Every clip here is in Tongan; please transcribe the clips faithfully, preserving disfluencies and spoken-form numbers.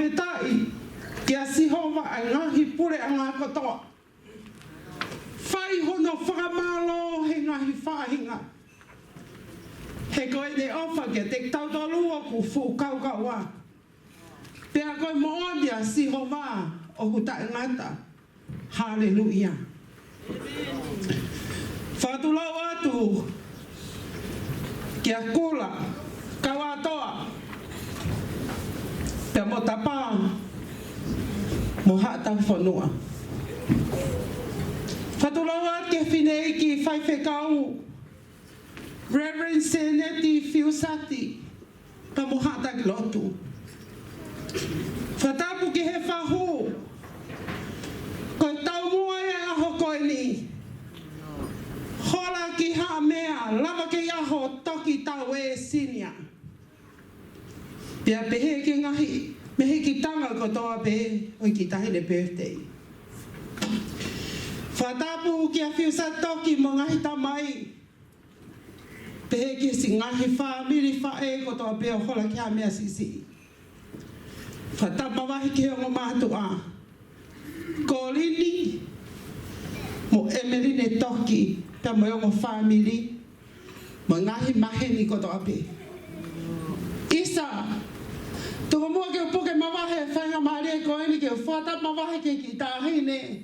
Fakafetaʻi kia Sihova ʻa e ngaahi puleʻanga kotoa. Fai hono fakamālō he ngaahi faʻahinga. He ko ʻene ʻofa kiate kitautolu ʻoku fuʻu kaukaua. Pea ko e moʻoni ʻa Sihova ʻoku taʻengata. Haleluia. Fakatulou atu kia Kula, Kauatoa, pea mo Tapa, mo Haʻa Tauhi Fonua. Fakatulou atu ki he fineʻeiki faifekau, Reverend Seneti Fiusati, pea mo haʻa taki lotu. Fakatapu ki he fahu, ko e taumuʻa ia ʻa e ʻaho ko eni. Hola ki Haʻamea, lava kei ʻaho Toki Taue Senior. Pea pehē ki he ngaahi mehikitanga kotoa pē ʻo e kiʻi taʻahine birthday. Fakatapu kia Fiusati Toki mo e ngaahi tamai. Pehē ki he siʻi ngaahi fāmili faʻē kotoa pē ʻo Hola ki Haʻamea siʻisiʻi. Fakatapu makehe ki he ongo mātuʻa, Kolini mo ʻEmeline Toki, pea mo e ongo fāmili, mo e ngaahi maheni kotoa pē. ʻIsa, tuku muʻa ke u puke makehe e faingamālie ko eni ke u fakatapu makehe ki he kiʻi taʻahine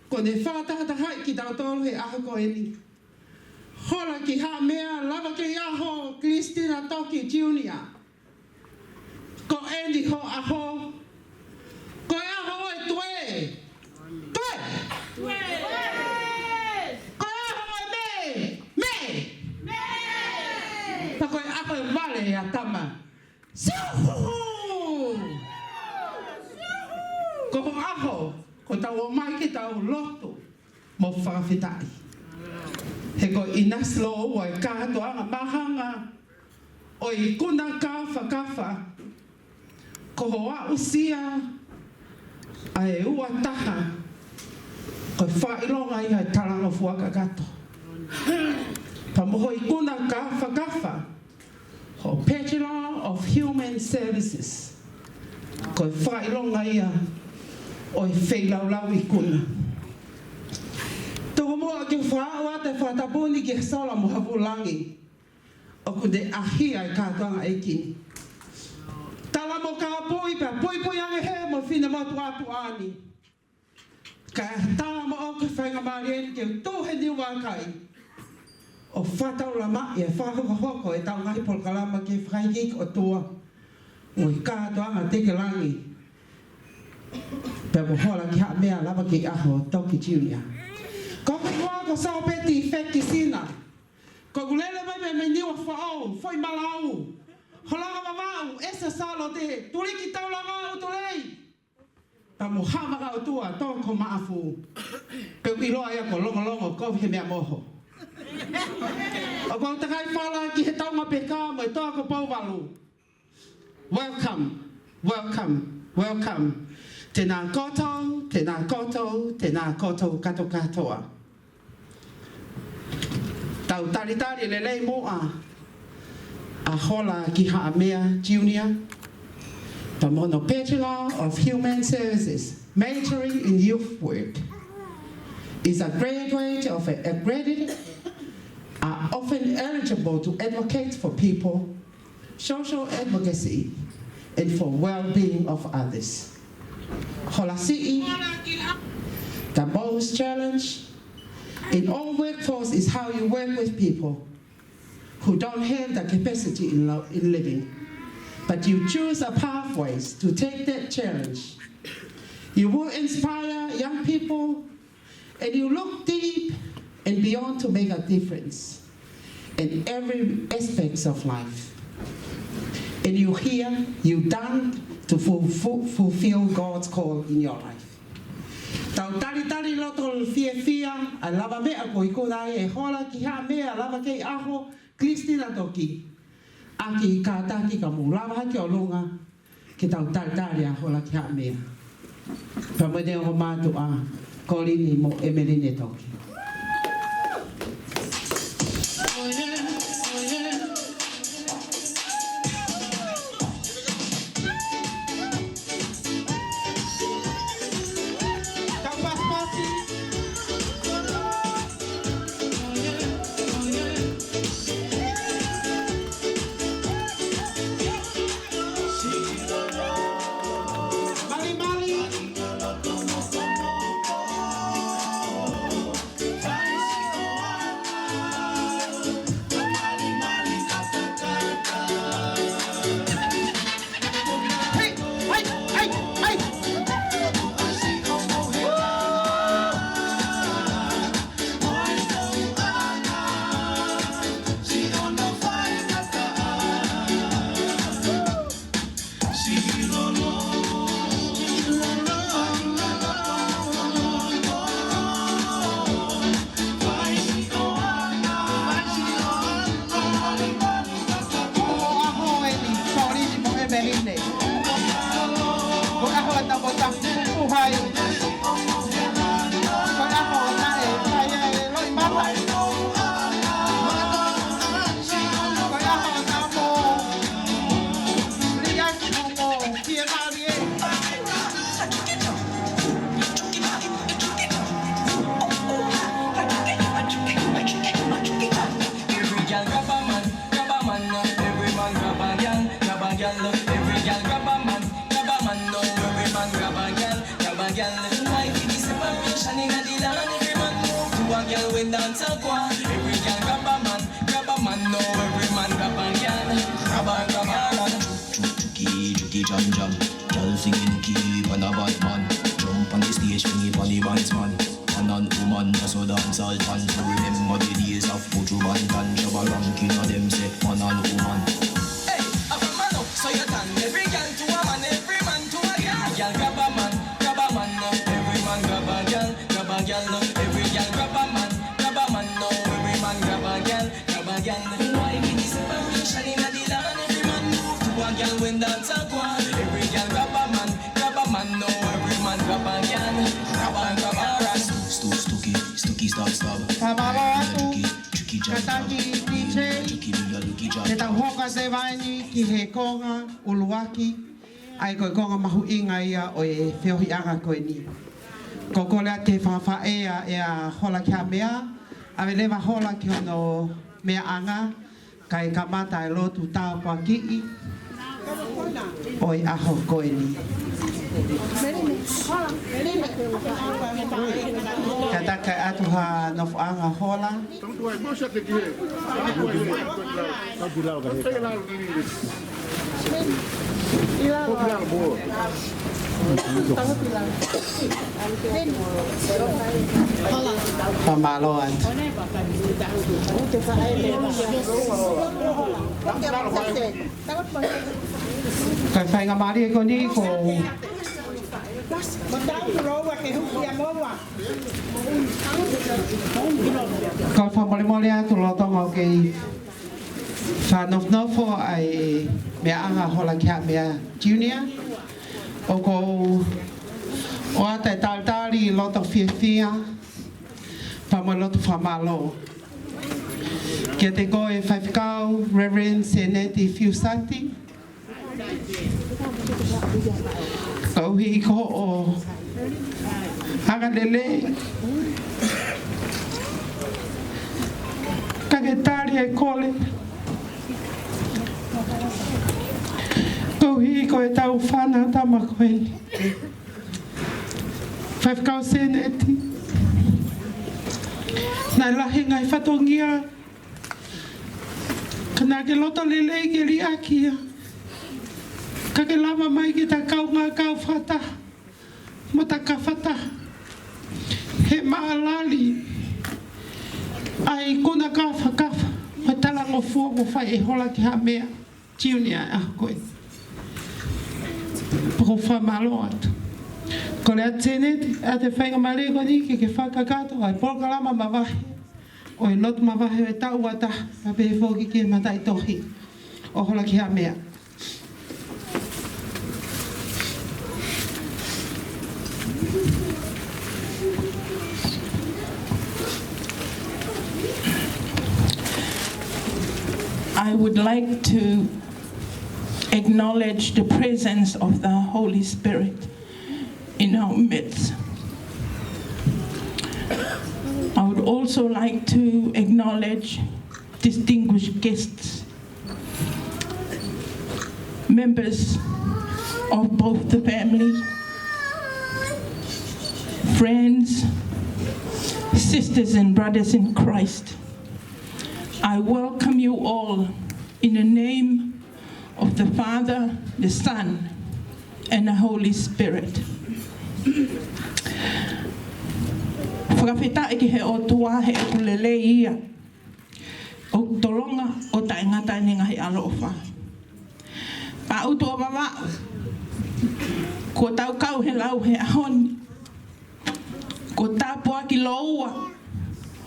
kuo ne fakatahatahaʻi kitautolu he ʻaho ko eni. Hola ki Haʻamea, lava kei ʻaho Christina Toki Junior. Ko eni ho ʻaho. Ko e ʻaho ʻo e tue. Tue. Tue. Ko e ʻaho ʻo e me. Me. Me. Pea ko e ʻaho ʻo e vale ʻa tama. Siuhu! Ko ho ʻaho, ko ʻetau ō mai ke tau lotu mo fakafetaʻi. He ko e ʻinasi lōua e kātoanga māhanga ʻo e ikuna kāfakafa. Ko hoʻo aʻusia ʻa e ua taha, ko e fakaʻilonga ia e talangofua kakato. Pea mo ho ikuna kāfakafa, ko e Bachelor of Human Services. Ko e fakaʻilonga ia ʻo e feilaulau ikuna. Tuku muʻa ke u fakaaʻu atu e fakatapu ni ki he sola mo Havulangi ʻoku ne ʻahia e kātoanga ʻeiki ni. Tala mo kāpui pea puipui ange he mo fine motuʻa tuʻa ni. Kae tala moʻoku e faingamālie ni ke u tuʻu he niu vakai ʻo fakataulamaʻi e fakahokohoko ʻetau ngaahi polokalama ki he fakaikiiki ʻOtua mo e kātoanga Tekelangi. Pea mo Hola ki Haʻamea, lava kei ʻaho Toki Junior. Ko hoku hingoa ko Sāpeti Fekisina. Ko ʻeku lele mai mei, mei Niuafoʻou, Foʻi Malau, Holanga Vavaʻu, ʻEsi Sālote, Tuliki Taulanga, ʻUtulei, pea mo Haʻa Vakaʻotua, Toko Maʻafu. Pea ʻoku ʻiloa ia ko Longolongo, kovi he meʻa moho. ʻOku ou takai fala ki he Taungapeka mo e Toa ko Pouvalu. Welcome, welcome, welcome. Tēnā koutou, tēnā koutou, tēnā koutou kātoa kātoa. Tau talitali lelei muʻa ʻa Hola ki Haʻamea Junior, pea mo hono Bachelor of Human Services, majoring in youth work, is a graduate of an accredited, are often eligible to advocate for people, social advocacy, and for well-being of others. Hola siʻi, the most challenge in all workforce is how you work with people who don't have the capacity in, lo- in living. But you choose a pathways to take that challenge. You will inspire young people and you look deep and beyond to make a difference in every aspects of life. And you here, you done to fu- fu- fulfill God's call in your life. Tau talitali loto fiefia ʻa e lavameʻa ko e ikuna ai e Hola ki Haʻamea, lava kei ʻaho Christina Toki. ʻAki kātaki ka mou lava hake ʻo ʻolunga ke tau talitali ʻa Hola ki Haʻamea. Pea mo ʻene ongo mātuʻa, Kolini mo ʻEmeline Toki. Every gal grab a man, grab a man now. Every man grab a gal, grab a gal now. Every gal grab a man, grab a man now. Every man grab a gal, grab a gal now. Why did the separation in the land? Every man move to a gal when dance a go on. Every gal grab a man, grab a man now. Every man grab a gal, grab a, grab a gal. Chucky, Chucky Jam Jam. Gal singing key pon a bad man. Jump on the stage, fling it pon the bands man. Man and woman, that's how dancehall done. So remember the days of Buju Banton, Shabba Ranks and them, say man and woman. Hey, have a man up, so you turn every gal to a man, every man to a gal. Every gal grab a man, grab a man now. Every man grab a gal, grab a gal now. Every gal grab a man, grab a man now. Every man grab a gal, grab a gal now. Why did the separation in the land? Every man move to a gal when dance a go on. Every gal grab a man, grab a man now. Every man grab a gal, grab a, grab a gal. Stu-, stu-, Stucky, Stucky, stop, stop. Fakamālō atu. Chucky, Chucky Jam Jam. Kātaki D J. Chucky, Chucky Jam. Te tau hoko atu he vaeni ki he konga ʻuluaki. ʻA ia ko e konga mahuʻinga ia ʻo e feohiʻanga ko eni. Ko e kole atu ke fakafaʻea ʻa Hola ki Haʻamea, ʻave leva Hola ki hono meʻaʻanga, kae kamata e lotu tāpuakiʻi ʻo e ʻaho ko eni. Kātaki atu ha nofoʻanga Hola. Fakamālō atu. Ko e faingamālie ko eni ko Kau fakamolemole atu lolotonga ʻoku kei fakanofonofo ʻa e meʻaʻanga Hola ki Haʻamea Junior. ʻOku ou ʻoatu e talitali loto fiefia pea mo e loto fakamālō kiate koe Faifekau Reverend Seneti Fiusati. Koeʻuhi ko hoʻo anga lelei, kae ke tali e kole. Koeʻuhi ko e tau fana tama ko eni. Faifekau Seneti, naʻe lahi e ngaahi fatongia, ka naʻa ke loto lelei ke liʻaki ia, ka ke lava mai ke ta kaungā kau fakataha mo ta kau fakataha he maʻalali ʻa e ikuna kafakafa mo e talangofua kuo fai ʻe Hola ki Haʻamea Junior ʻaho ko ē. Pea ʻoku ou fakamālō atu. Kole atu Seneti, ʻoatu e faingamālie ko eni ke ke fakakakato ʻa e polokalama mavahe ʻo e lotu mavahe ʻo e taʻu ʻe taha, pea pehē foki ki he mataʻitohi ʻo Hola ki Haʻamea. I would like to acknowledge the presence of the Holy Spirit in our midst. I would also like to acknowledge distinguished guests, members of both the family, friends, sisters and brothers in Christ. I welcome you all in the name of the Father, the Son, and the Holy Spirit. Fakafetaʻi ki he ʻOtua he ʻoku lelei ia, ʻoku tolonga ʻo taʻengata ʻene ngaahi ʻaloʻofa. Pea ʻoku tau vavaʻu kuo tau kau he lau he ʻaho ni, kuo tāpuakiʻi lōua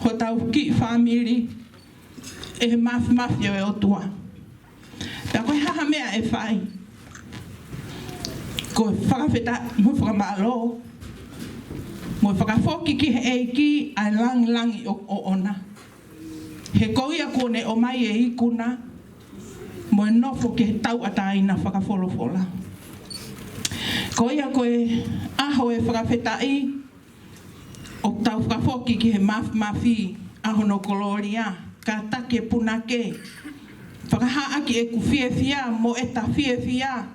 hotau kiʻi fāmili ʻe he māfimafi ʻo e ʻOtua. Pea ko e hā ha meʻa ʻe fai, ko e fakafetaʻi mo fakamālō mo e fakafoki ki he ʻEiki ʻa e langilangi ʻo, ʻoʻona. He ko ia kuo ne ʻomai e ikuna mo e nofo ki he tauʻatāina fakafolofola. Ko ia ko e ʻaho e fakafetaʻi, ʻoku tau fakafoki ki he mafimafi ʻa hono kolōlia, kātaki e punake, fakahā ʻaki ʻeku fiefia mo ʻeta fiefia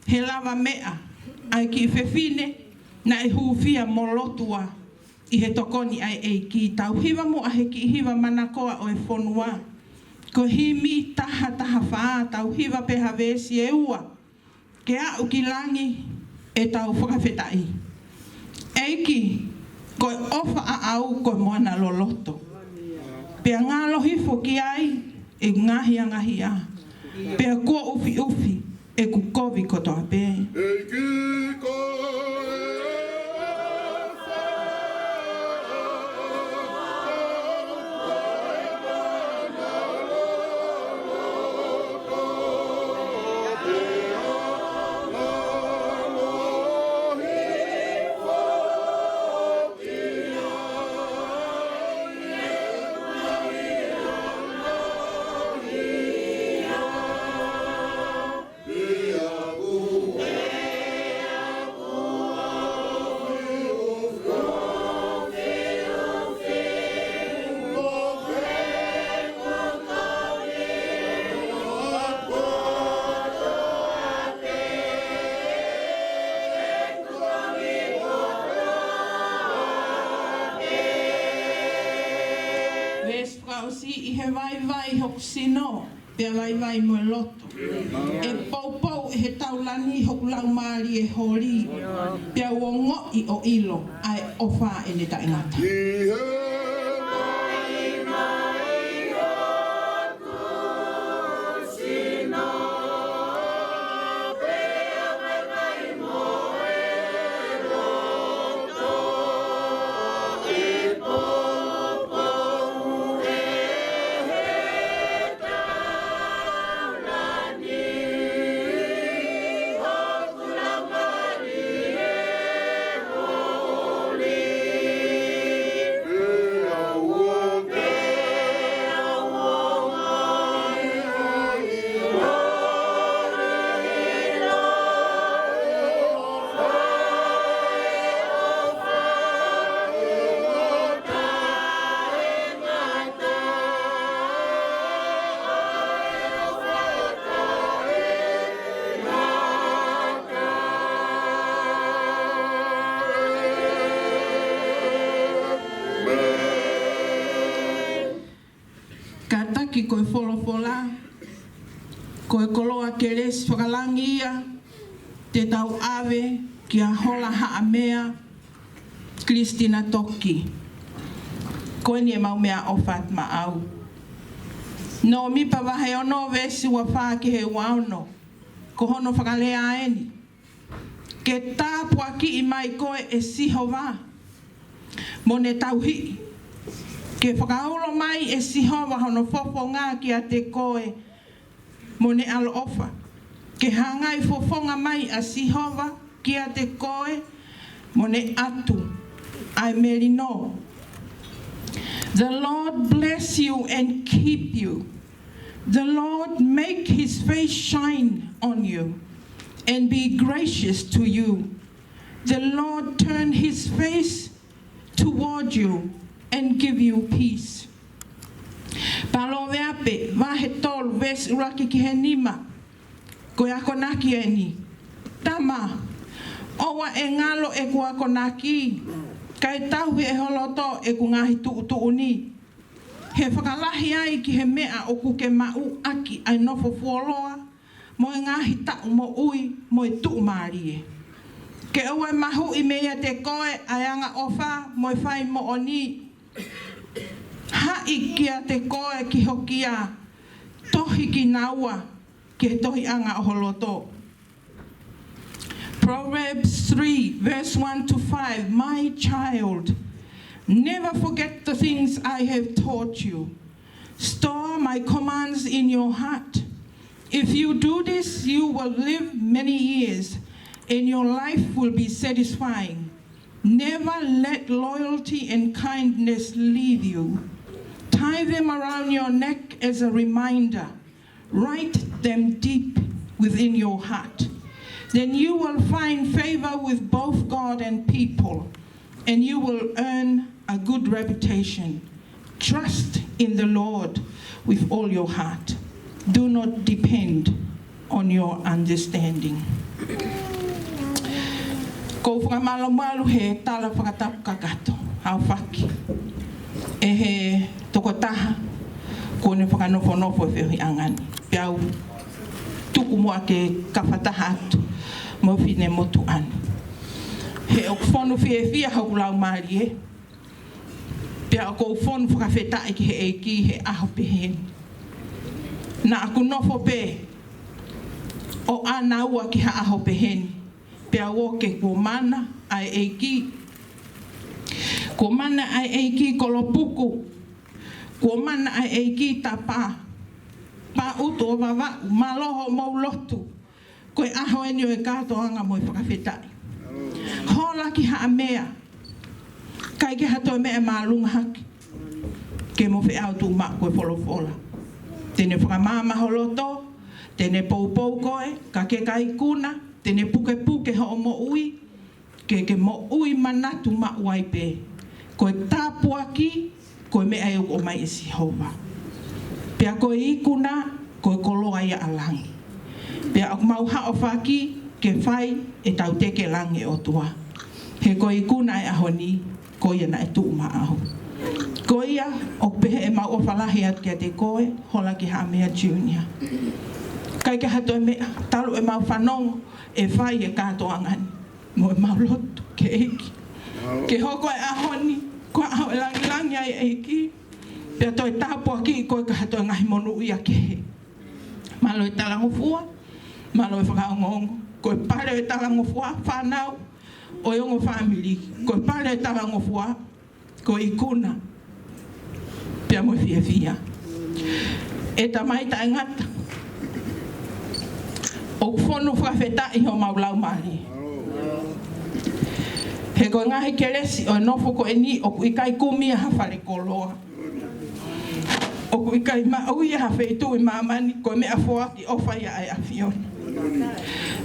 he lavameʻa ʻa e kiʻi fefine naʻe hūfia mo lotua ʻi he tokoni ʻa e ʻEiki. Tau hiva muʻa he kiʻi hiva manakoa ʻo e fonua. Ko e himi taha taha fā, tau hiva pē ha veesi ʻe ua, ke aʻu ki langi ʻetau fakafetaʻi. ʻEiki, ko e ʻofa ʻaʻau ko e moana loloto. Pea ngalo hifo ki ai ʻeku ngaahi angahiʻa. Pea kuo ʻufiʻufi ʻeku kovi kotoa pē. ʻEiki, ko e Veesi fakaʻosi: ʻI he vaivai hoku sino, pea vaivai mo e loto. ʻE poupou ʻe he taulani hoku laumālie holi, pea u ongoʻi ʻo ʻilo ʻa e ʻofa ʻene taʻengata. Kātaki ko e folofola, ko e koloa kelesi fakalangi ia te tau ʻave kia Hola Haʻamea, Kilistina Toki. Ko eni ʻemau meʻaʻofa atu maʻau. Nōmipa vahe ono veesi ua fā ki he ua ono. Ko hono fakalea eni: Ke tāpuakiʻi mai koe ʻe Sihova, mo ne tauhi. Ke fakaulo mai ʻe Sihova hono fofonga kiate koe, mo ne ʻaloʻofa. Ke hangai fofonga mai ʻa Sihova kiate koe, mo ne ʻatu ʻa e melino. The Lord bless you and keep you. The Lord make his face shine on you and be gracious to you. The Lord turn his face toward you and give you peace. Palōveape vahe tolu veesi ʻuluaki ki he nima. Ko e akonaki eni. Tama, ʻoua ʻe ngalo ʻeku akonaki, kae tauhi ʻe ho loto ʻeku ngaahi tuʻutuʻuni. He fakalahi ai ki he meʻa ʻoku ke maʻu ʻaki ʻa e nofo fuoloa, mo e ngaahi taʻu moʻui, mo e tuʻumālie. Ke ʻoua ʻe mahuʻi meiate koe ʻa e angaʻofa mo e fai moʻoni. Haʻi kiate koe ki hoku kia, tohi kinaua ki he tohiʻanga ʻo ho loto. Proverbs three, verse one to five. My child, never forget the things I have taught you. Store my commands in your heart. If you do this, you will live many years, and your life will be satisfying. Never let loyalty and kindness leave you. Tie them around your neck as a reminder. Write them deep within your heart. Then you will find favor with both God and people, and you will earn a good reputation. Trust in the Lord with all your heart. Do not depend on your understanding. ʻOku ou fakamālō he tala fakatapu kakato ʻoku fai ʻe he tokotaha kuo ne fakanofonofo e feohiʻanga ni. Pea u tuku muʻa ke kafataha atu mo e finemotuʻa ni. He ʻoku fonu fiefia hoku laumālie. Pea ʻoku ou fonu fakafetaʻi ki he ʻEiki he ʻaho pehē ni. Naʻa ku nofo pē ʻo ʻānaua ki ha ʻaho pehē ni. Pea u ʻoke kuo mana ʻa e ʻEiki. Kuo mana ʻa e ʻEiki kolopuku. Kuo mana ʻa e ʻEiki tapa. Pāʻutu ʻo Vavaʻu, mālō hoʻomou lotu. Ko e ʻaho eni ʻo e kātoanga mo e fakafetaʻi. Hola ki Haʻamea. ʻIkai ke ha toe meʻa māʻolunga hake. Ke mo feʻao tuʻu maʻu ko e folofola. Te ne fakamaama ho loto, te ne poupou koe, ka ke ʻikai ikuna, te ne pukepuke hoʻo moʻui, ke ke moʻui manatu maʻu ai pē. Ko e tāpuaki, ko e meʻa ʻe ʻomai ʻe Sihova. Pea ko e ikuna, ko e koloa ia ʻa langi. Pea ʻoku mau haʻofaki ke fai ʻetau teke langi ʻOtua. He ko e ikuna e ʻaho ni, ko ia naʻe tuʻu maʻau. Ko ia, ʻoku pehē ʻemau ʻofa lahi atu kiate koe, Hola ki Haʻamea Junior. ʻIkai ke ha toe meʻa, talu ʻemau fanongo, ʻe fai e kātoanga ni. Mo ʻemau lotu ki he ʻEiki. Ke hoko e ʻaho ni, ko e ʻaho ʻe langilangi ai e ʻEiki. Pea toe tāpuakiʻi koe ka ha toe ngaahi monūʻia kehe. Mālō e talangofua, mālō e fakaongoongo. Ko e pale e talangofua, fānau, ʻo e ongo fāmili. Ko e pale e talangofua, ko e ikuna. Pea mo e fiefia. ʻE Tamai taʻengata. ʻOku fonu fakafetaʻi homau laumālie. He ko e ngaahi kelesi ʻo e nofo ko eni ʻoku ʻikai kumi ia ha fale koloa. ʻOku ʻikai maʻu ia ha feituʻu ʻi māmani ko e meʻafoaki ʻofa ia ʻa e ʻAfiona.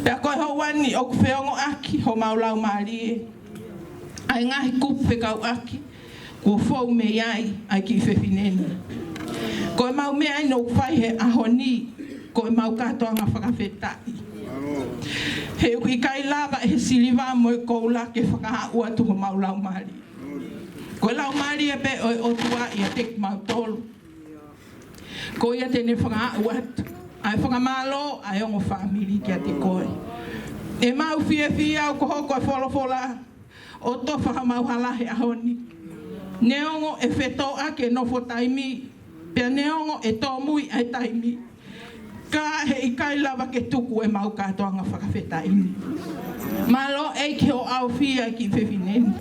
Pea ko e houa ni ʻoku feongoʻaki homau laumālie. ʻA e ngaahi kupu fekauʻaki, kuo fou mei ai ʻa e kiʻi fefine ni. Ko ʻemau meʻa eni ʻoku fai he ʻaho ni, ko ʻemau kātoanga fakafetaʻi. He ʻoku ʻikai lava ʻe he siliva mo e koula ke fakaaʻu atu homau laumālie. Ko e laumālie pē ʻo e ʻOtua ʻiate kimautolu. Ko ia te ne fakaaʻu atu ʻa e fakamālō ʻa e ongo fāmili kiate koe. ʻEmau fiefia ʻoku hoko e folofola ʻo tofa hamau hala he ʻaho ni. Neongo ʻe fetōʻaki e nofo taimi, pea neongo ʻe tōmui ʻa e taimi, ka he ʻikai lava ke tuku ʻemau kātoanga fakafetaʻi ni. Mālō ʻEiki hoʻo ʻaofia e kiʻi fefine ni.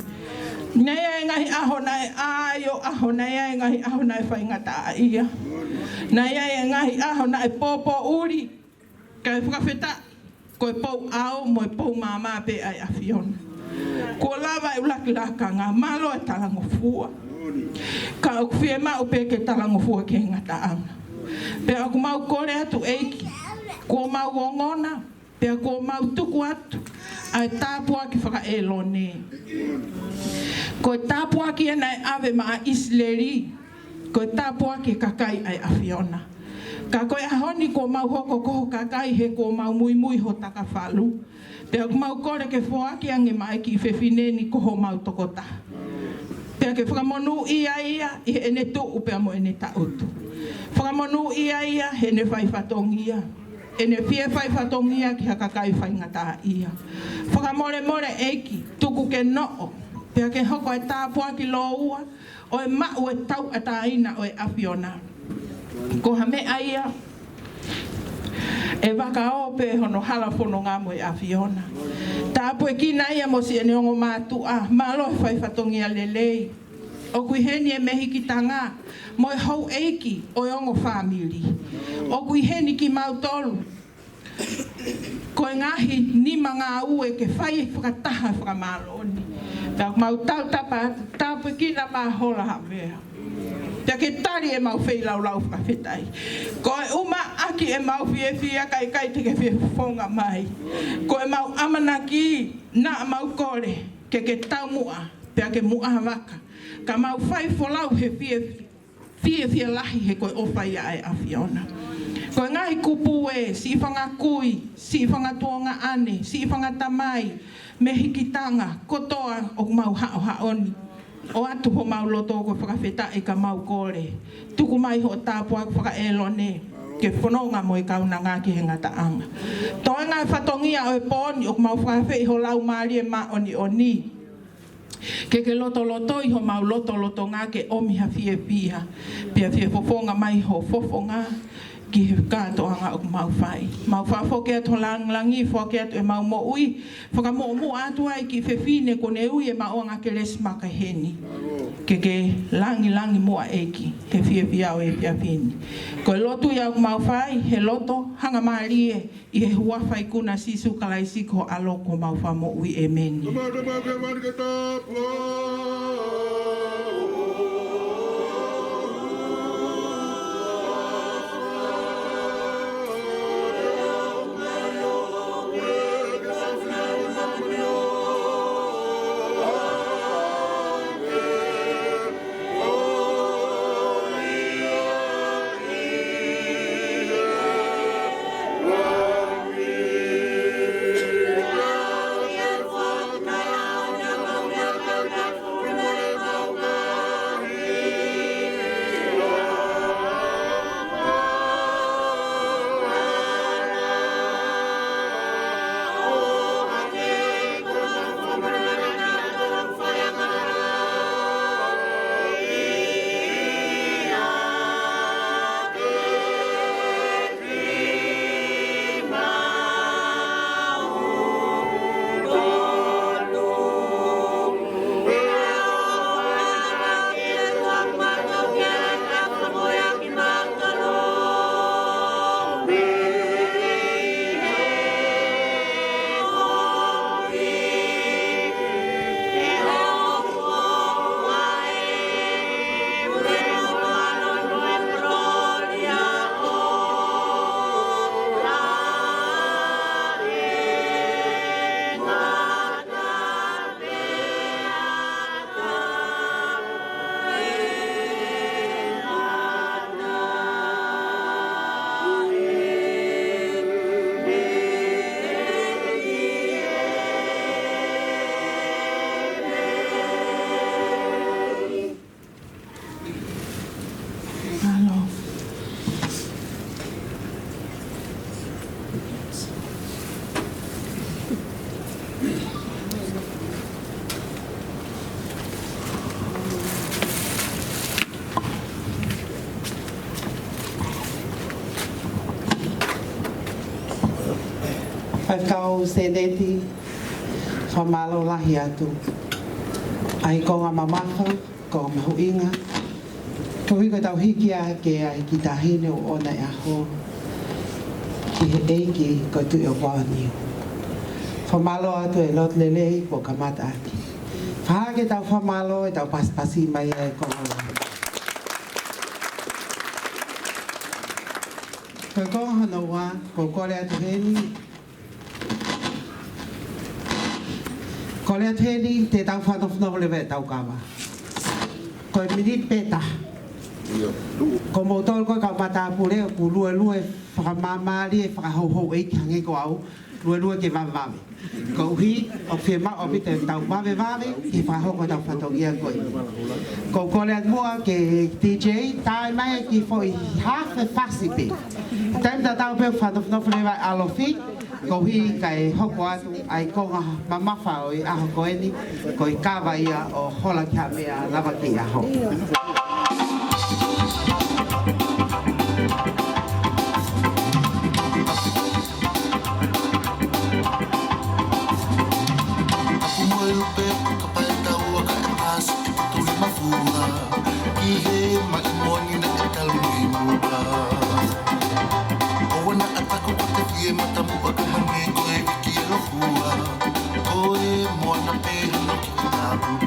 Naʻe ʻi ai e ngaahi ʻaho naʻe ʻā ʻi ho ʻaho, naʻe ʻi ai e ngaahi ʻaho naʻe faingataʻaʻia. Naʻe ʻi ai e ngaahi ʻaho naʻe pōpōʻuli. Kae fakafetaʻi, ko e pou ʻao mo e pou maama pē ʻa e ʻAfiona. Kuo lava e ʻuluaki lakanga, mālō e talangofua. Ka ʻoku fiemaʻu pē ke talangofua ki he ngataʻanga. Pea ʻoku mau kole atu ʻEiki, kuo mau ongona, pea kuo mau tuku atu ʻa e tāpuaki fakaʻĒlone. Ko e tāpuaki ē naʻe ʻave maʻa ʻIsileli, ko e tāpuaki e kakai ʻa e ʻAfiona. Ka ko e ʻaho ni kuo mau hoko ko ho kakai he kuo mau muimui ho takafalu. Pea ʻoku mau kole ke foaki ange maʻa e kiʻi fefine ni ko homau tokotaha. Pea ke fakamonūʻia ia ʻi heʻene tuʻu pea mo ʻene tangutu. Fakamonūʻia ia heʻene fai fatongia. ʻEne fie fai fatongia ki ha kakai faingataʻaʻia. Fakamolemole ʻEiki, tuku ke noʻo. Pea ke hoko e tāpuaki lōua, ʻo e maʻu e tauʻatāina ʻo e ʻAfiona. Ko ha meʻa ia ʻe vakaō pē hono hala fononga mo e ʻAfiona. Tāpuekina ia mo siʻene ongo mātuʻa, mālō e fai fatongia lelei. ʻOku ʻi heni e mehikitanga, mo e houʻeiki ʻo e ongo fāmili. ʻOku ʻi heni kimautolu, ko e ngaahi nima ngāue ke fai fakataha e fakamālō ni. Pea mau tautapa atu, tāpuekina mai ho Laumālie. Pea ke tali ʻemau feilaulau fakafetaʻi. Ko e ʻumaʻā ʻaki ʻemau fiefia, kae ʻikai te ke fie fofonga mai. Ko ʻemau ʻamanaki, naʻa mau kole, ke ke taumuʻa, pea ke muʻa vaka. Ka mau fai folau he fiefia, fiefia lahi he ko e ʻofa ia ʻa e ʻAfiona. Ko e ngaahi kupu ē, siʻi fanga kui, siʻi fanga tuongaʻane, siʻi fanga tamai, mehikitanga, kotoa ʻoku mau haʻohaʻoni. ʻOatu homau loto ko e fakafetaʻi ka mau kole. Tuku mai hoʻo tāpuaki faka-ʻĒlone, ke fononga mo e kaunanga ki he ngataʻanga. Toenga e fatongia ʻo e pō ni ʻoku mau fakaafeʻi ho Laumālie Māʻoniʻoni. Ke ke lotolotoi homau lotolotonga ke ʻomi ha fiefia. Pea fie fofonga mai ho fofonga ki he kātoanga ʻoku mau fai. Mau fakafoki atu ho langilangi, foaki atu ʻemau moʻui. Fakamuʻomuʻa atu ai ki he fefine kuo ne ui e maʻuʻanga kelesi maka heni. Ke ke langilangi muʻa ʻEiki, he fiefia ʻo e efiafi ni. Ko e lotu ia ʻoku mau fai, he loto hangamālie, ʻi he huafa ikuna ʻo Sīsū Kalaisi ko ho ʻAlo ko homau Fakamoʻui, ʻēmeni. Faifekau Sēneti, fakamālō lahi atu. ʻA e konga mamafa, konga mahuʻinga. Koeʻuhi ko ʻetau hiki ʻa e kiʻi taʻahine ʻoku ʻoʻona e ʻaho ki he ʻEiki ko e Tuʻi ʻo e Vāniu. Fakamālō atu e lotu lelei kuo kamata ʻaki. Fakahā ke tau fakamālō ʻetau pasipasi mai ʻa e konga. Ko e konga hono ua, ʻoku ou kole atu heni. Kole atu heni, te tau fakanofonofo leva ʻetau kava. Ko e miniti pē taha. Ko moutolu ko e kau matāpule ʻoku luelue fakamāmālie fakahouhouʻeiki hangē ko au, luelue ke vavevave. Koeʻuhi, ʻoku fiemaʻu ʻaupito ʻetau vavevave, ke fakahoko ʻetau fatongia ko eni. ʻOku ou kole atu muʻa ki he D J, tae mai ki he foʻi hafe fasi pē. Taimi tatau pē ʻoku fakanofonofo leva e ʻalofi, koeʻuhi kae hoko atu ʻa e konga mamafa ʻo e ʻaho ko eni, ko e kava ia ʻo Hola ki Haʻamea, Lava ki he ʻAho. Kapu mo e lupe, kapa e taua, kae ʻasi e tuli mafua. Ki he maʻi moʻoni naʻe talu mei muʻa. ʻOua naʻa taku ko e fie matamuʻa ka hangē ko e viki e lofua. Ko e moana pē hano ki tapu.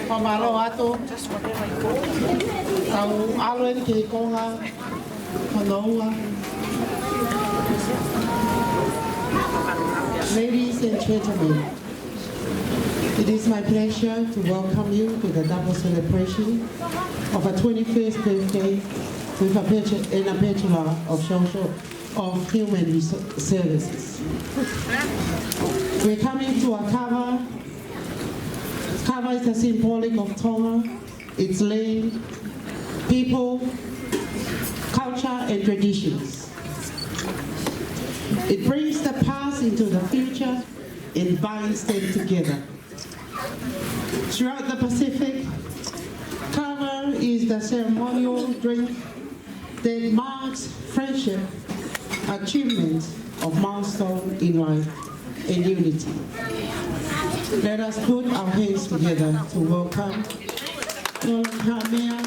Fakamālō atu. Tau ʻalu eni ki he konga hono ua. Ladies and gentlemen, it is my pleasure to welcome you to the double celebration of a twenty-first birthday with a bachelor, and a Bachelor of Social, of Human Reso-, Services. We're coming to a kava. Kava is a symbolic of Tonga, its land, people, culture, and traditions. It brings the past into the future and binds them together. Throughout the Pacific, kava is the ceremonial drink that marks friendship, achievement of milestone in life, and unity. Let us put our hands together to welcome Lord Haumea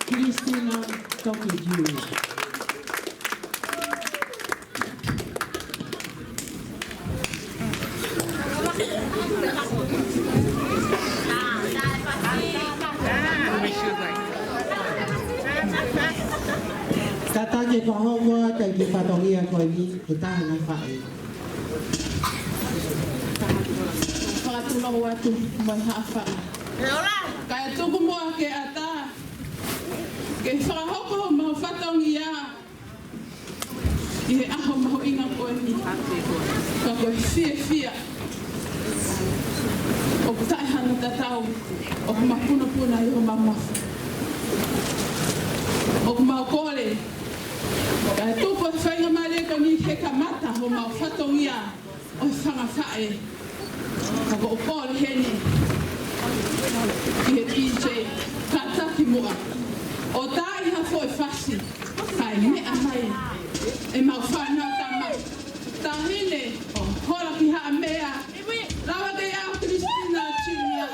Christina Toki Junior Kātaki e fakahoko atu e kiʻi fatongia ko eni, he taha e ngaahi faʻē. Fakatulou atu mo e haʻafaʻi. Kae tuku muʻa ke ʻatā ke fakahoko homau fatongia. ʻi he ʻaho mahuʻinga ko eni. Ka ko e fiefia ʻoku taʻe hano tatau, ʻoku mapunopuna ʻi homau mafu. ʻOku mau kole kae tuku e faingamālie ko eni ke kamata homau fatongia ʻo e fanga faʻē. Ka ko e kole heni ki he DJ, kātaki muʻa ʻo taaʻi ha foʻi fasi kae meʻa mai ʻemau fānau tama. Taʻahine, ʻo hola ki Haʻamea. Lava ke ʻa Christina Junior.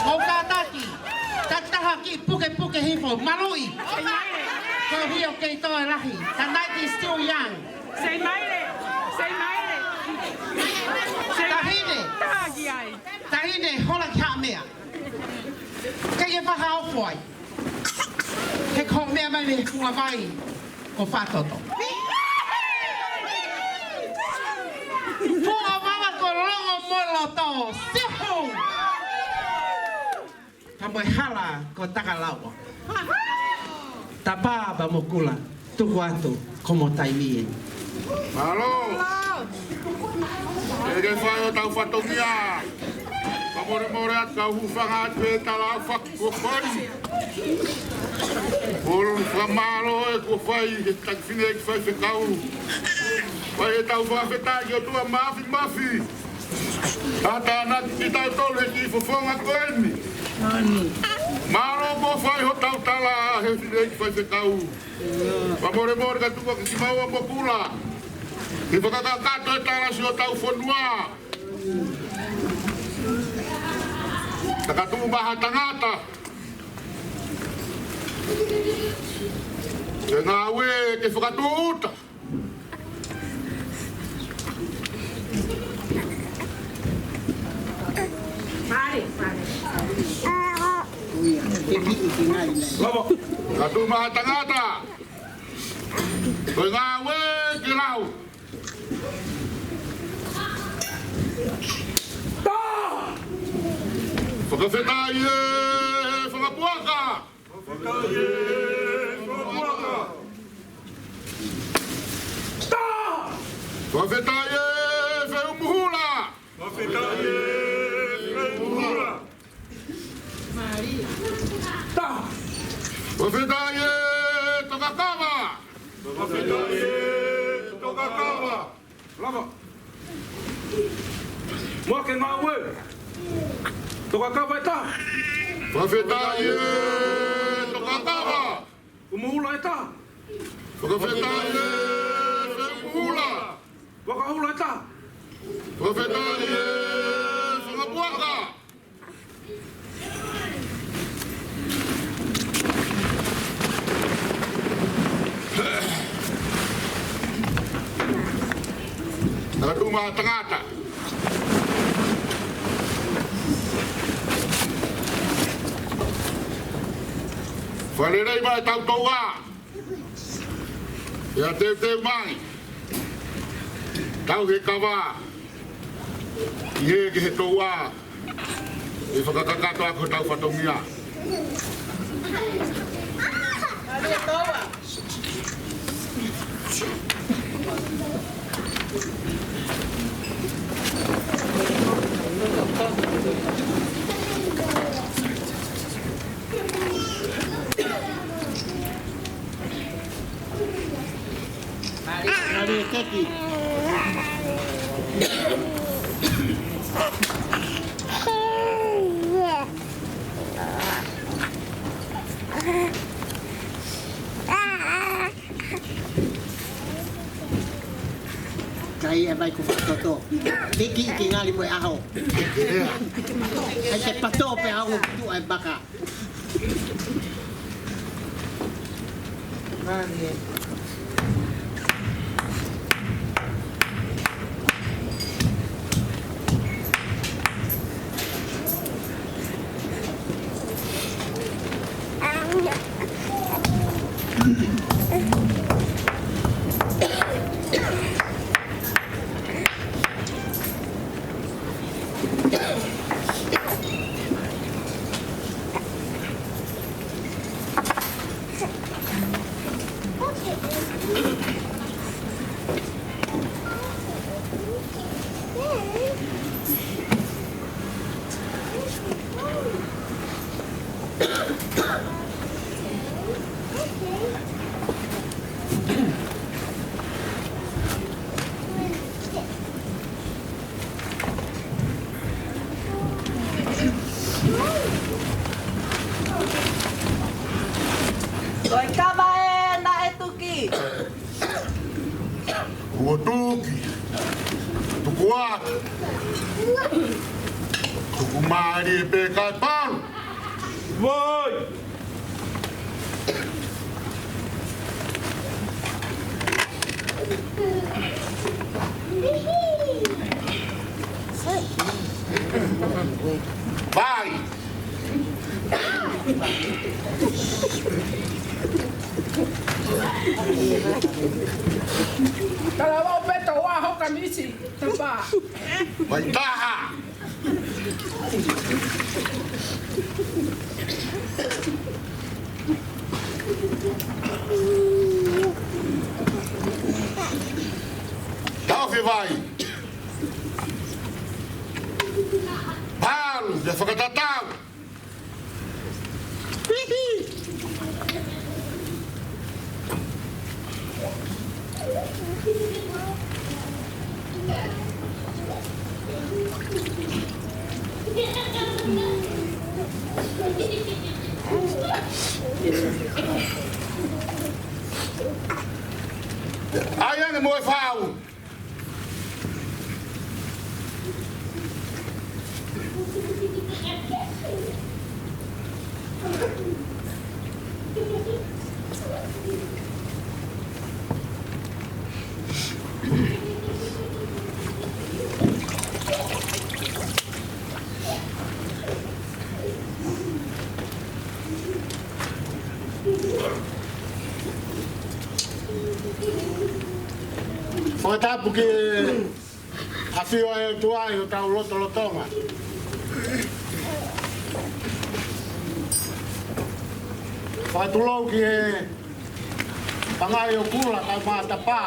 Mou kātaki, ta taha kiʻi pukepuke hifo, maluʻi. Ko hio kei toe lahi, the night is still young. Sei maile, sei maile. Taʻahine. Taha ki ai. Taʻahine, hola ki Haʻamea. Kei e fakaofo ai. He ko e meʻa mai mei he funga vai ko Fatoto. Funga vava ko Longomoloto. Sihu. Ka mo e hala ko Takalaua. Tapa pea mo Kula, tuku atu ko mo taimi eni. Mālō. Ke ke fai hotau fatongia. Fakamolemole atu kau hūfanga atu he tala ʻoku fai. Kole fakamālō ʻe kuo fai he taki fine ki faifekau. Fai ʻetau fakafetaʻi ki he ʻOtua Mafimafi. Tātānaki kitautolu he kiʻi fofonga ko eni. Mālō kuo fai hotau tala he fine ki faifekau. Fakamolemole ka tuku ake kimaua mo Kula ke fakakakato e tala siʻotau fonua. Ka ka tuʻu mai ha tangata ke ngāue ke fakatūʻuta. Ka tuʻu mai ha tangata ko e ngāue ke lau. Fakafetaʻi e fanga puaka. Fakafetaʻi e fanga puaka. Fakafetaʻi e feʻumuhula. Fakafetaʻi e feʻumuhula. Fakafetaʻi e tokakava. Fakafetaʻi e tokakava. Lava. Mo ke ngāue. Tokakava ʻe taha. Fakafetaʻi e tokakava. Feʻumuhula ʻe taha. Fakafetaʻi e feʻumuhula. Vakahula ʻe taha. Fakafetaʻi e fanga puaka. Ka tuʻu mai ha tangata. Fakalelei mai ʻetau touʻa. ʻIo, teuteu mai. Tau he kava. ʻI he, ki he touʻa. ʻE fakakakato ʻaki hotau fatongia. Kai e vai ko Fakatoto. Tiki ki ngali mo e ʻaho. ʻAi ke pato pē ʻaho tuʻa e baka. Ko e kava ē naʻe tuki. Kuo tuki. Tuku atu. Tuku mālie pē kae palu. Vai. Vai. Talavou pē tau ʻaho kamisi, tapa. Vai taha. Taʻofi vai. Palu, ʻe fakatatau. ʻAi ange mo e fau. Fakatapu ki he ʻafio ʻa e ʻOtua ʻi hotau lotolotonga. Fakatulou ki he pangai ʻo Kula kae ʻumaʻā Tapa.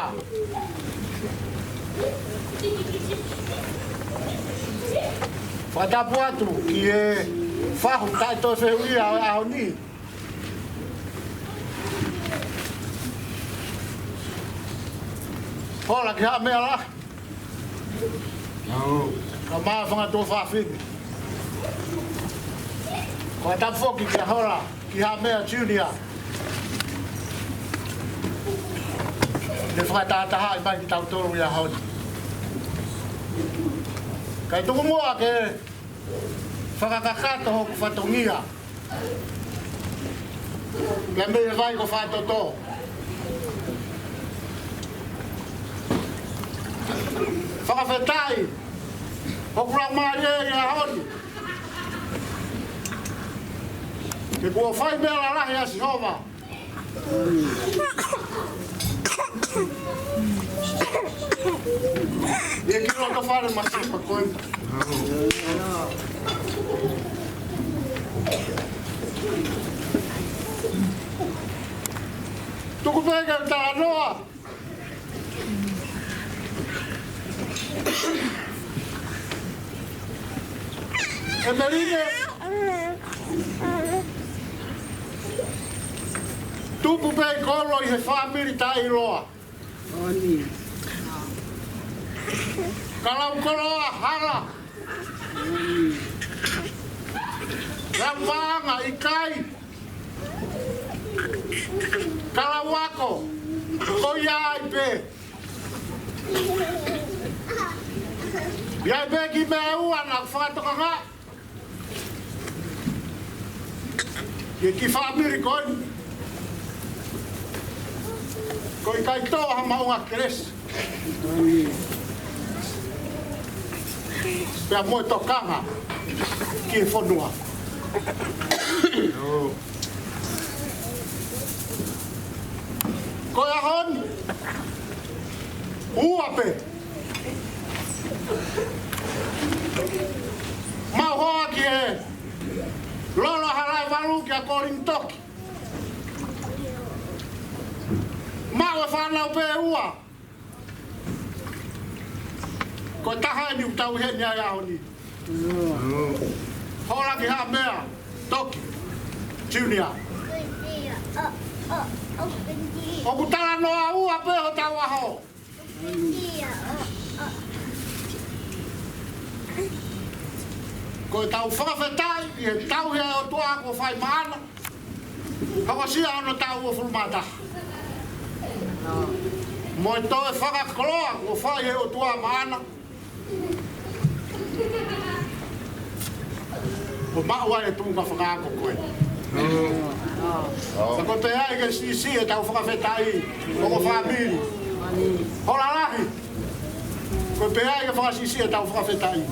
Fakatapu atu ki he fahu taʻe toe fehuʻia ʻo e ʻaho ni. Hola ki Haʻamea lahi. Ka ʻumaʻā e fanga tuofāfine. Fakatapu foki kia Hola, ki Haʻamea Junior. Ne fakatahatahaʻi mai kitautolu ʻi he ʻaho ni. Kae tuku muʻa ke fakakakato hoku fatongia. Pea mei he vai ko Fakatoto. Fakafetaʻi. Hoku laumālie ʻi he ʻaho ni. He kuo fai meʻa lalahi ʻa Sihova. ʻI he kiʻi loto fale masipa ko ē. Tuku pē ke u talanoa. ʻEmeline, tupu pē ʻi kolo ʻi he fāmili taʻeʻiloa. Ka lau koloa hala. Lau paʻanga ʻikai. Ka lau ako, ko ia ai pē. ʻI ai pē kiʻi meʻa ʻe ua naʻa ku fakatokangaʻi ʻi he kiʻi fāmili ko eni. Ko e ʻikai tō ha maʻunga kelesi pea mo e tokanga ki he fonua. Ko e ʻaho ni, ua pē. Maʻu hoa ki he lolo Halaevalu kia Kolini Toki. Maʻu e fānau pē ʻe ua. Ko e taha eni ʻoku tau ʻi heni ai he ʻaho ni. Hola ki ha meʻa, Toki Junior. ʻOku talanoa ua pē hotau ʻaho. Ko ʻetau fakafetaʻi ʻi he tauhi ʻa e ʻOtua kuo fai maʻana. Hokosia hono taʻu uofulu mā taha. Mo e toe fakakoloa kuo fai ʻe he ʻOtua maʻana. Ko e maʻu ai e tuʻunga fakaako ko ē. Ka ko e pehē ai ke siʻisiʻi ʻetau fakafetaʻi, ko e fāmili. Hola lahi. Ko e pehē ai ke fakasiʻisiʻi ʻetau fakafetaʻi.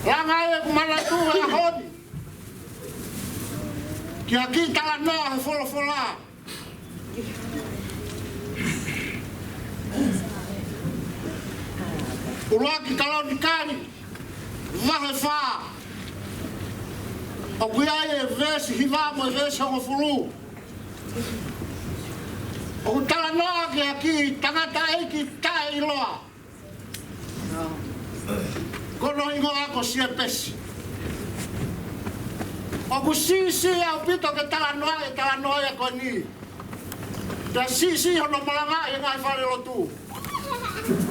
Langa ʻeku manatu he ʻaho ni ki ha kiʻi talanoa he folofola. ʻUluaki Kalonikali, vahe fā. ʻOku ʻi ai e veesi hiva mo e veesi hongofulu. ʻOku talanoa ki ha kiʻi tangataʻeiki taʻeʻiloa. Ko hono hingoa ko Siepesi. ʻOku siʻisiʻi ʻaupito ke talanoa e talanoa ia ko eni. Pea siʻisiʻi hono malangaʻi e ngaahi falelotu.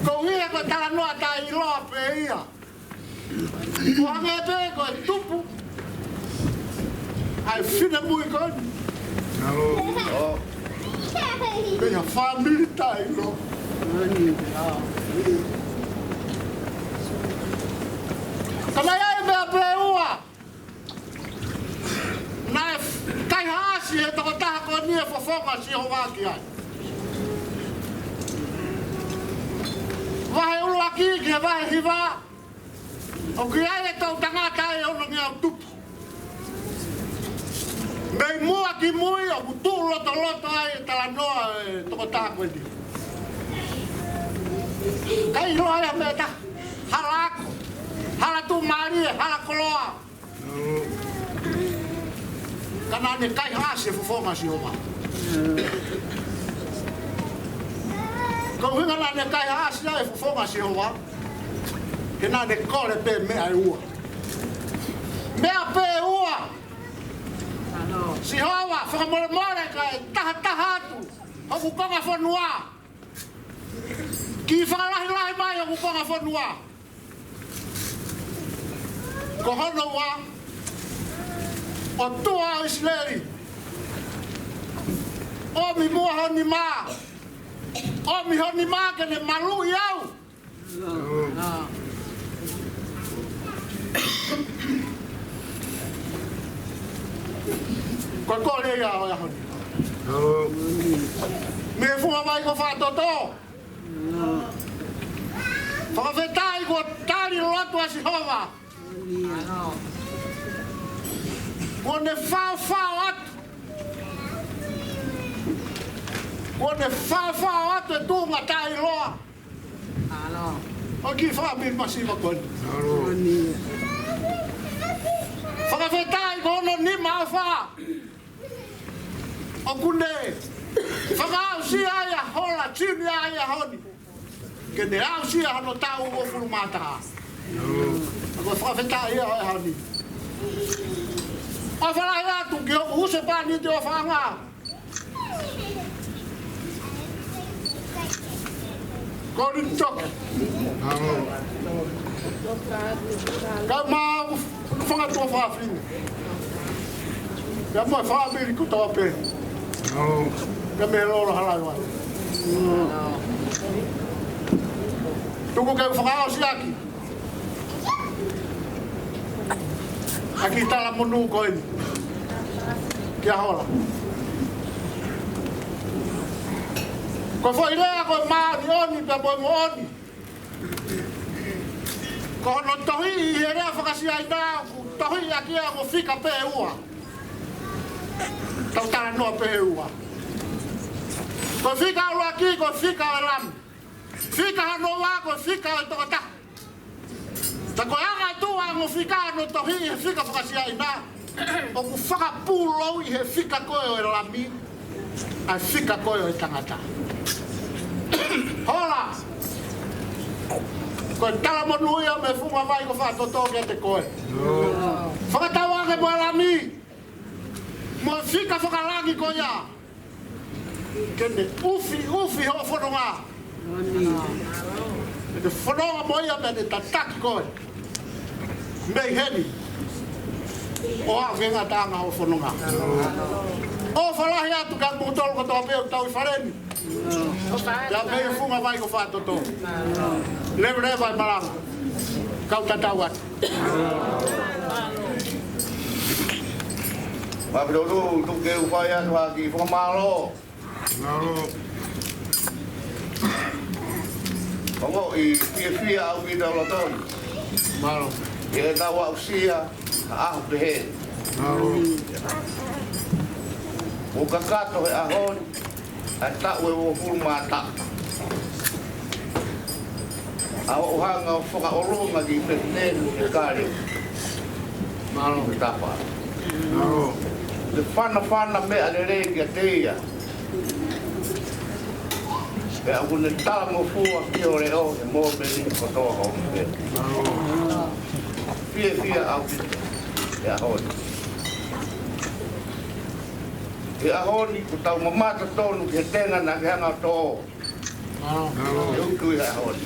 Koeʻuhi he ko e talanoa taʻeʻiloa pē ia. ʻO hangē pē ko e tupu ʻa e finemui ko eni. Pea fāmili taʻeʻiloa. Ka naʻe ʻi ai e meʻa pē ʻe ua naʻe kaihaʻasi ʻe he tokotaha ko eni e fofonga ʻo Sihova ki ai. Vahe ʻuluaki ki he vahe hiva. ʻOku ʻi ai e toʻutangata ʻe ono ngeau tupu. Mei muʻa ki mui ʻoku tuʻu lotoloto ai e talanoa e tokotaha ko eni. Ka ʻiloa ia mei he taha, hala ako, hala tuʻumālie, hala koloa. Ka naʻa ne kaihaʻasi e fofonga ʻo Sihova. Ko e ʻuhinga naʻa ne kaihaʻasi ai e fofonga ʻo Sihova, he naʻa ne kole pē meʻa ʻe ua. Meʻa pē ʻe ua. Sihova, fakamolemole kae tahataha atu hoku konga fonua. Kiʻi fakalahilahi mai hoku konga fonua. Ko hono ua, ʻOtua ʻo ʻIsileli, ʻomi muʻa ho nima. ʻOmi ho nima ke ne maluʻi au. Ko e kole ia ʻo e ʻaho ni. Mei he funga vai ko Fakatoto. Fakafetaʻi kuo tali lotu ʻa Sihova. Kuo ne faofao atu. Kuo ne faofao atu e tuʻunga taʻeʻiloa ʻo e kiʻi fāmili masiva ko eni. Fakafetaʻi ko hono nima ʻofa. ʻOku ne fakaaʻusia ai ʻa Hola Junior ʻi he ʻaho ni. Ke ne aʻusia hono taʻu uofulu mā taha. ʻOku fakafetaʻi ia ʻo e ʻaho ni. ʻOfa lahi atu ki hoku husepāniti ʻofaʻanga, Colin Toke. Kae ʻumaʻā hoku fanga tuofāfine. Pea mo e fāmili kotoa pē. Pea mei Lolo Halaiuai. Tuku ke u fakaʻosi ʻaki ʻa e kiʻi talamonū ko eni kia Hola. Ko e foʻi lea ko e māʻoniʻoni pea mo e moʻoni. Ko hono tohiʻi ʻi he lea faka-Siaina, ʻoku tohiʻi ʻaki ia ko e fika pē ʻe ua. Tau talanoa pē ʻe ua. Ko e fika ʻuluaki ko e fika ʻo e Lami. Fika hono ua ko e fika ʻo e tokotaha. Ka ko e anga ʻetau ongo fika ʻoku tohiʻi he fika faka-Siaina, ʻoku fakapūlouʻi he fika ko ē ʻo e Lami ʻa e fika ko ē ʻo e tangata. Hola, ko e talamonū ia mei he funga vai ko Fakatoto kiate koe. Fakatauange mo e Lami, mo e fika fakalangi ko ia, ke ne ʻufiʻufi hoʻo fononga. Ke ne fononga mo ia pea ne tataki koe mei heni ʻo aʻu ki he ngataʻanga hoʻo fononga. ʻOfa lahi atu kia kimoutolu kotoa pē ʻoku tau ʻi fale ni, pea mei he funga vai ko Fakatoto. Leveleva e malanga. Kau tatau atu. Māfilotolu, tuku ke u fai atu ha kiʻi fakamālō. Mālō. Ongoʻi fiefia ʻaupito lolotonga ʻi heʻetau aʻusia ha ʻaho pehē. Mālō. Kuo kakato he ʻaho ni ʻa e taʻu ʻe uofulu mā taha ʻa hoʻo hanga ʻo fakaʻolunga ki he pesinisi ʻo e kale. Mālō. Tapa. Mālō. Ke fanafana meʻa lelei kiate ia. Pea ʻoku ne talangofua ki hoʻo leʻo he mōmeniti kotoa hoʻo pē. Mālō. Fiefia ʻaupito he ʻaho ni. He ʻaho ni kuo tau mamata tonu ki he tenga naʻa ke hanga ʻo toʻo. Mālō. Ke utu ʻi he ʻaho ni.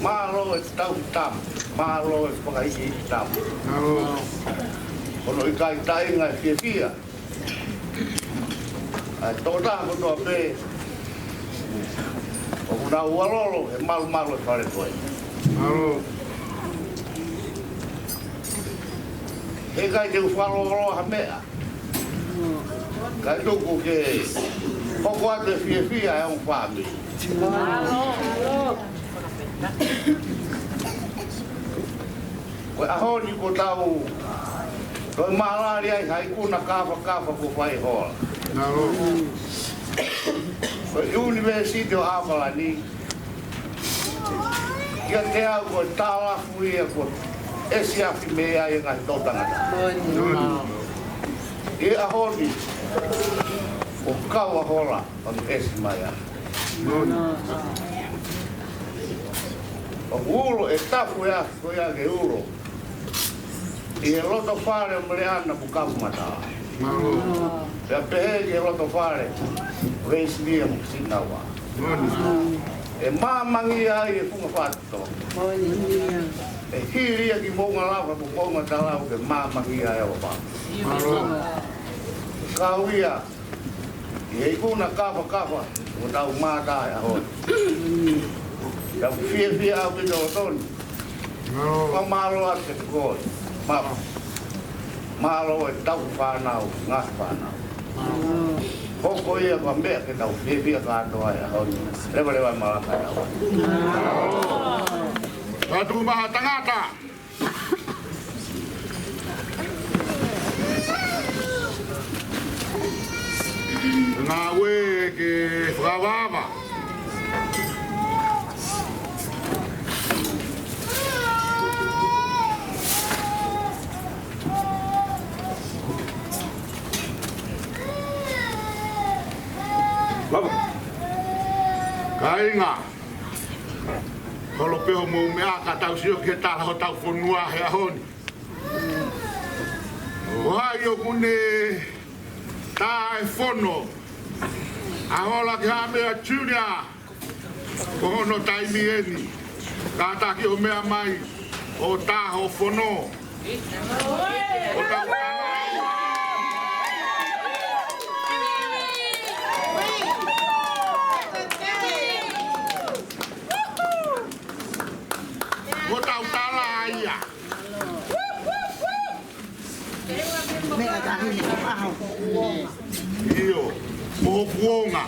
Mālō e tauhi tama. Mālō e fakahikihikihi tama. Mālō. Ko hono ʻikai taʻinga e fiefia ʻa e tokotaha kotoa pē ʻoku nau ʻalolo he malumalu e fale ko ē. Mālō. He ʻikai te u fakalōloa ha meʻa, kae tuku ke hoko atu e fiefia ʻa e ongo fāmili. Ko e ʻaho ni kuo tau toe mālali ai ha ikuna kāfakafa kuo fai ʻe Hola. Ko e ʻUnivēsiti ʻo ʻAokalani, kiate au ko e talafu ia kuo ʻesiafi mei ai e ngaahi toʻutangata. ʻI he ʻaho ni, ʻoku kau ʻa Hola ʻo ne ʻesi mai ai. ʻOku ulo e tafu e afi ko ia ke ulo ʻi he loto fale ʻo Meleana mo Kafumatala. Pea pehē ki he loto fale ʻo Veisilia mo Sinaua. ʻE māmangia ai e funga Fakatoto. ʻE hili ia ki Moʻunga Lava mo Moʻunga Talau ke māmangia ai ʻa Lopaka. Kau ia ʻi he ikuna kāfakafa ʻoku tau mātā he ʻaho ni. Tau fiefia ʻaupito lolotonga. Fakamālō atu kiate koe. Mā-, mālō e tauhi fānau, ngaahi fānau. Hoko ia ko ha meʻa ke tau fiefia kātoa he ʻaho ni. Leveleva e malanga ʻa e ʻaho ni. Ka tuku mai ha tangata. Inga. Holo pē hoʻomou meʻa ka tau sio ki he tala hotau fonua he ʻaho ni. Ko hai ʻoku ne tā e fono? ʻA Hola ki Haʻamea Junior. Ko hono taimi eni. Kātaki ʻo meʻa mai ʻo tā hoʻo fono. ʻO tau ʻO tau tala ia. Meʻa tahi ni ko ʻaho. ʻIo, mo kuonga.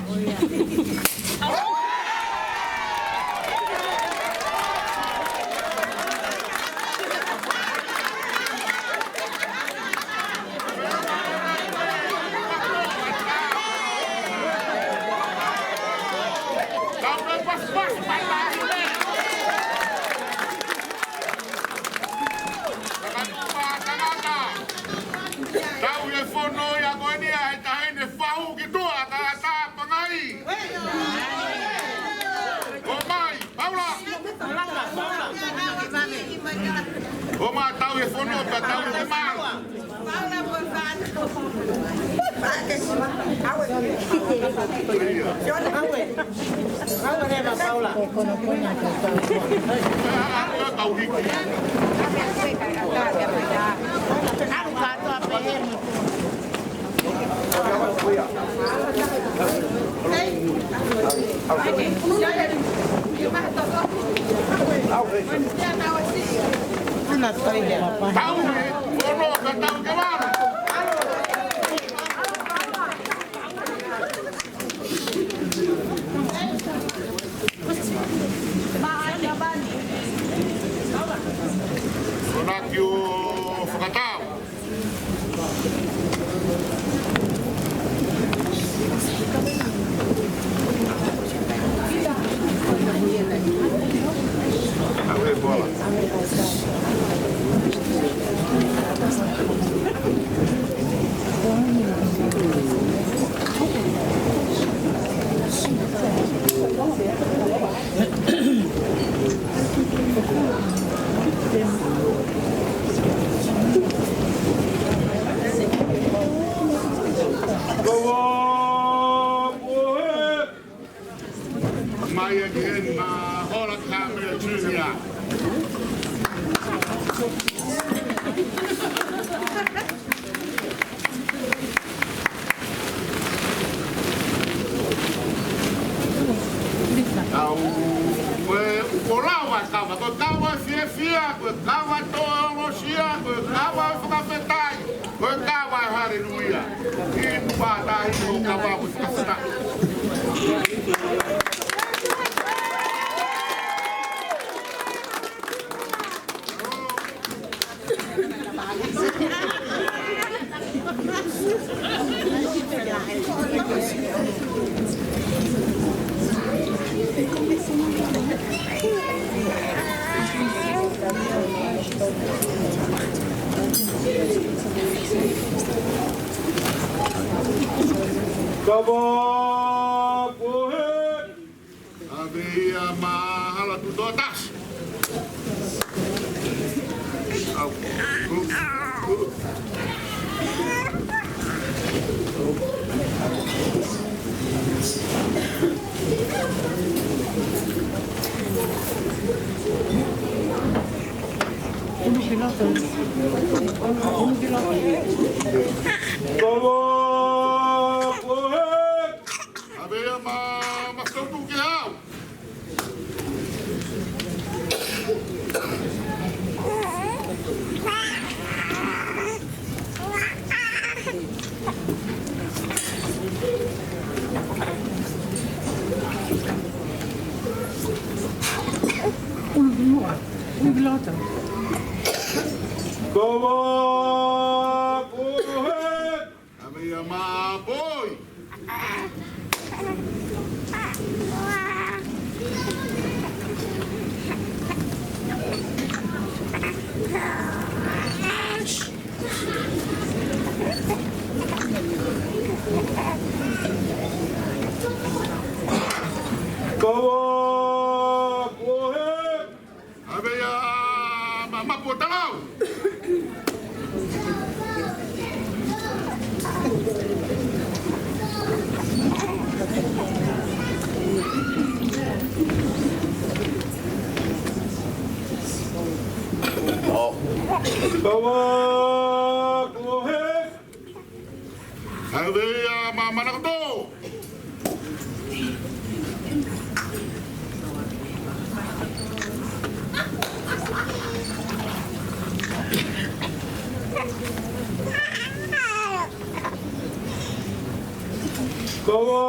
Tau e fono ia ko eni ʻa e taʻahine fahu ki tuʻa ka ta pangai. ʻOmai, Paula. ʻOmai, tau e fono, ka tau e mala. Konaki ʻo fakatau. Mai again, uh, Hola Kamea Junior. Au, ko e, ko e lava kava, ko e kava fiefia, ko e kava tō ʻosia, ko e kava fakafetaʻi, ko e kava haleluia. ʻI pātai ʻo kava fakafetaʻi. Kava, ko e hē. ʻAve ia mahala tu totas. Au. Kava, ko e hē. ʻAve ia ma, ma tau tu ke au. Kava, ko e hē. ʻAve ia ma poi. Kava. Kava, kuo hē. Havea ma manakoto. Kava,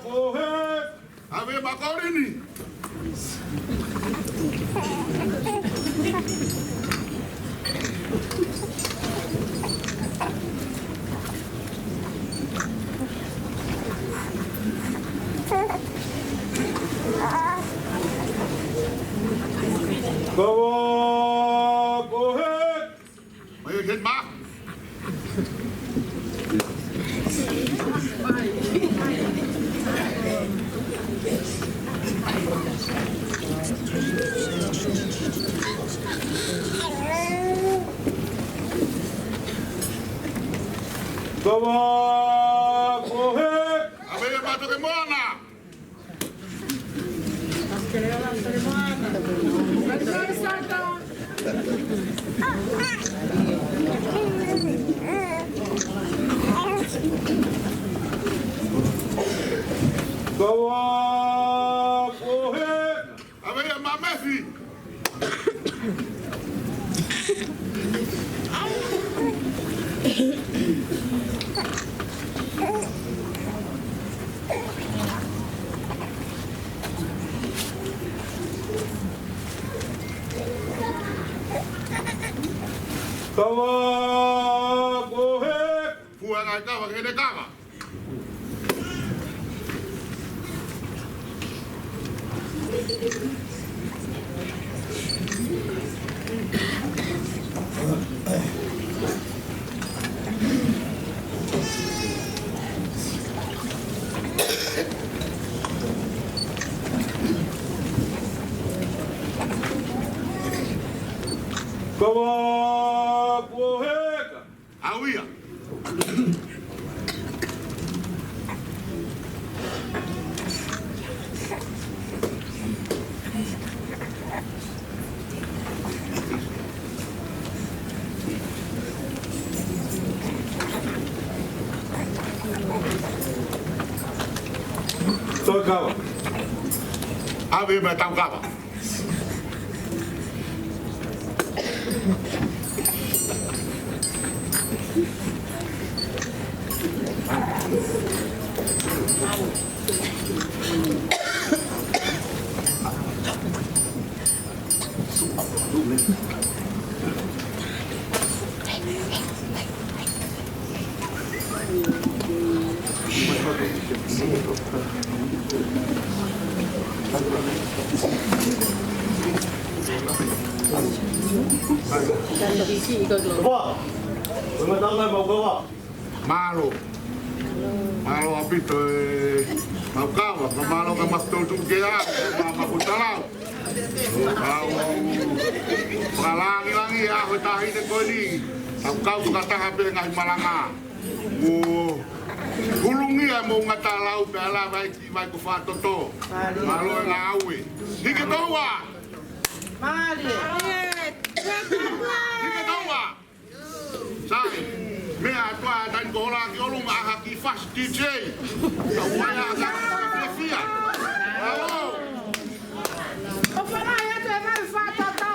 kuo hē. Havea ma kolini. Kava, kuo hē. Mai e keni ma. Kava, kuo hē. Havea ma toke moana. Kava, kuo hē. Havea ma mefi. Kava, kuo hē. Fua ngai kava, ke ne kava. Kava, kuo hē. ʻAuia. Tau kava. Havea ma tau kava. Kava. Ko e matanga mau kava. Mālō. Mālō ʻaupito e mau kava, ka mālō ka mau tautu ke a, ka mau talau. Mau fakalāngilangi ʻa e taʻahine ko eni. Mau kau fakataha pē ngaahi malanga. Mo hulungia mo ngata lau pē ala vai ki vai ko fatoto. Mālō e ngāue. Hiki toua. Mālie. Hiki toua. Sai, meʻa atu ʻa Taini Kohola ki ʻolunga ʻa ha kiʻi fasi D J. Ka ʻoku ʻi ai ha kiʻi fiefia. Mālō. ʻO fānau atu e ngaahi fatoto.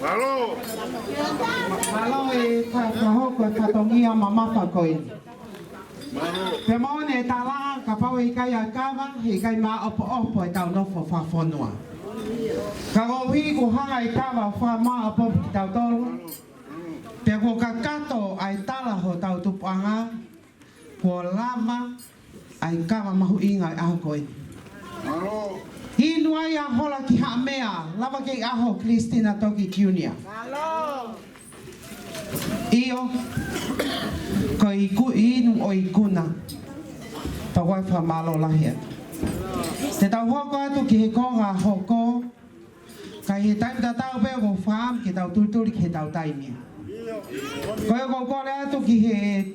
Mālō. Mālō e fakahoko e fatongia mamafa ko ē. Pea mo e tala kapau ʻe ʻikai ʻa e kava, heʻikai maʻopoʻopo ʻetau nofo fakafonua. Ka koeʻuhi kuo hanga ʻe he kava ʻo fakamāʻopoʻopo kitautolu. Pea kuo kakato ʻa e tala hotau tupuʻanga, kuo lava ʻa e kava mahuʻinga ʻo e ʻaho ko eni. Inu ai ʻa Hola ki Haʻamea, lava kei ʻaho Christina Toki Junior. ʻIo, ko e iku, inu ʻo e ikuna. Pea ko e fakamālō lahi atu. Te tau hoko atu ki he konga hoko, ka ʻi he taimi tatau pē ʻoku ou fakaʻamu ke tau tulituli ki heʻetau taimi. Ko ia ʻoku ou kole atu ki he